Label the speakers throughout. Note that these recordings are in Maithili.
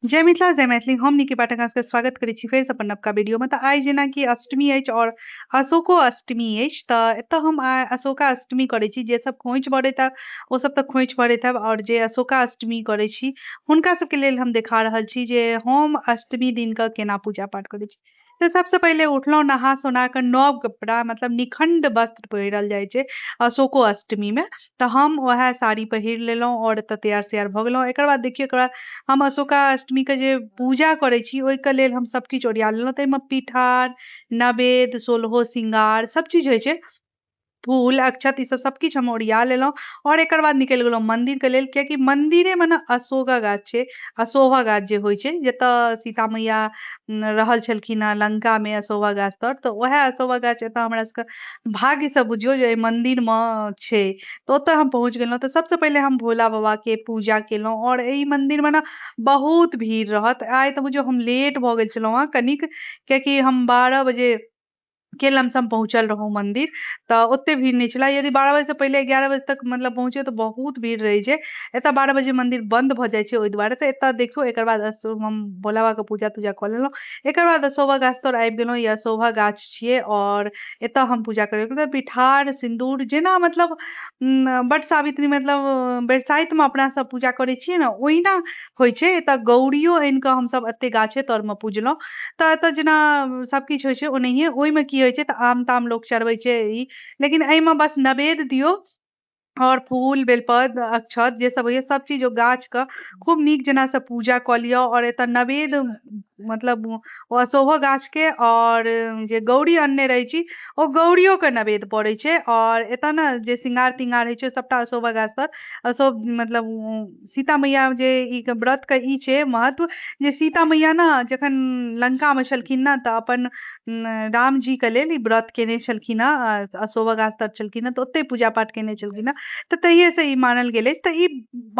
Speaker 1: जय मिथिला जय मैथिली। हम निकी पाठक अहाँ सबके स्वागत करै छी फेरसँ अपन नवका वीडियोमे। तऽ आइ जेनाकि अष्टमी अछि आओर अशोको अष्टमी अछि, तऽ एतऽ हम अशोका अष्टमी करै छी। जे सब खोंइछ भरैत हैब ओ सब तऽ खोंइछ भरैत हैब, आओर जे अशोका अष्टमी करै छी हुनका सबके लेल हम देखा रहल छी जे हम अष्टमी दिन कऽ केना पूजा पाठ करै छी। तऽ सबसँ पहिले उठलहुँ, नहा सोना कऽ नव कपड़ा मतलब निखण्ड वस्त्र पहिरल जाइ छै अशोको अष्टमीमे, तऽ हम वएह साड़ी पहिर लेलहुँ आओर एतऽ तैयार सैयार भऽ गेलहुँ। एकर बाद देखियौ, एकर बाद हम अशोका अष्टमीके जे पूजा करै छी ओहिके लेल हम सब किछु ओरिया लेलहुँ। ताहिमे पिठार, नवेद, सोलहो श्रृंगार सब चीज होइ छै, फूल अक्षत ई सब सब किछु हम ओरिया लेलहुँ। आओर एकर बाद निकलि गेलहुँ मन्दिरके लेल, कियाकि मन्दिरेमे ने अशोका गाछ छै, अशोभा गाछ जे होइ छै, जतऽ सीता मैया रहल छलखिन हँ लंकामे अशोभा गाछ तर, तऽ वएह अशोभा गाछ एतऽ हमरा सबके भाग्यसँ बुझियौ जे एहि मन्दिरमे छै। तऽ ओतऽ हम पहुँच गेलहुँ। तऽ सबसँ पहिले हम भोला बाबाके पूजा केलहुँ। आओर एहि मन्दिरमे ने बहुत भीड़ रहत। आइ तऽ बुझियौ हम लेट भऽ गेल छलहुँ हँ कनिक, कियाकि हम 12 बजे के लमसम पहुँचल रहौं मन्दिर, तऽ ओते भीड़ नहि छलै। यदि 12 बजेसँ पहिले 11 बजे तक मतलब पहुँचियौ तऽ बहुत भीड़ रहै छै। एतऽ 12 बजे मन्दिर बन्द भऽ जाइ छै ओहि दुआरे। तऽ एतऽ देखियौ, एकर बाद हम भोला बाबाके पूजा तूजा कऽ लेलहुँ। एकर बाद अशोभा गाछ तर आबि गेलहुँ। ई अशोभा गाछ छियै आओर एतऽ हम पूजा करै पिठार सिन्दूर जेना मतलब वट सावित्री मतलब बरसाइतमे अपना सब पूजा करै छियै ने ओहिना होइ छै। एतऽ गौरियो आनि कऽ हमसब एते गाछे तरमे पूजलहुँ। तऽ एतऽ जेना सब किछु होइ छै ओनाहिये। ओहिमे की होइ छै तऽ आम ताम लोक चढ़बै छै ई, लेकिन एहिमे बस नवेद दियौ और फूल बेलपत्र अक्षत जे सब होइया सब चीज ओ गाछ के खूब नीक जेना से पूजा कऽ लिअ। और एतऽ नवेद मतलब ओ अशोभो गाछ के और जे गौरी अनने रहै छी ओ गौरियो के नवेद पड़ै छै। और एतऽ ने जे श्रृंगार तिंगार होइ छै सबटा अशोभा गाछ तर अशोभ मतलब सीता मैया जे ई व्रत के ई छै महत्व जे सीता मैया ने जखन लंका में छलखिन ने तऽ अपन राम जी के लेल ई व्रत केने छलखिन हँ, अशोभा गाछ तर छलखिन हँ तऽ ओतहि पूजा पाठ केने छलखिन हँ, तऽ तहिएसँ ई मानल गेल अछि। तऽ ई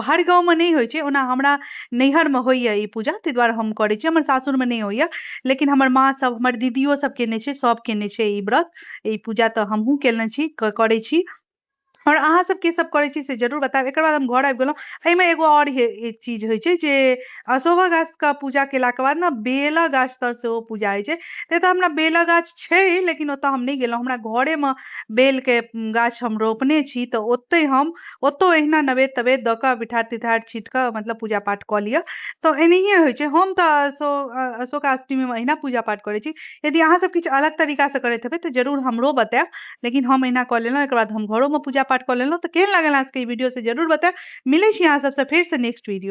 Speaker 1: हर गाँवमे नहि होइ छै, ओना हमरा नैहरमे होइए ई पूजा ताहि दुआरे हम करै छी, हमर सासुरमे नहि होइए, लेकिन हमर माँ सब हमर दीदियो सब केने छै, सब केने छै ई व्रत ई पूजा, तऽ हमहूँ केने छी करै छी। आओर अहाँ सब की सब करै छी से जरूर बतायब। एकर बाद हम घर आबि गेलहुँ। एहिमे एगो आओर चीज होइ छै जे अशोभा गाछके पूजा केलाके बाद ने बेला गाछ तर सेहो पूजा होइ छै। तऽ हमरा बेला गाछ छै लेकिन ओतऽ हम नहि गेलहुँ, हमरा घरेमे बेलके गाछ हम रोपने छी तऽ ओतहि हम ओतौ एहिना नवेद तवेद दऽ कऽ पिठार तिठार छीट कऽ मतलब पूजा पाठ कऽ लिअ। तऽ एनाहिए होइ छै। हम तऽ अशोकाष्टमीमे एहिना पूजा पाठ करै छी। यदि अहाँ सब किछु अलग तरीकासँ करैत हेबै तऽ जरूर हमरो बतायब, लेकिन हम एहिना कऽ लेलहुँ। एकर बाद हम घरोमे पूजा पाठ कऽ लेलहुँ। तऽ केहन लागल अहाँ सबके ई वीडियो से जरूर बतायब। मिलै छी अहाँ सबसँ फेरसँ नेक्स्ट वीडियो।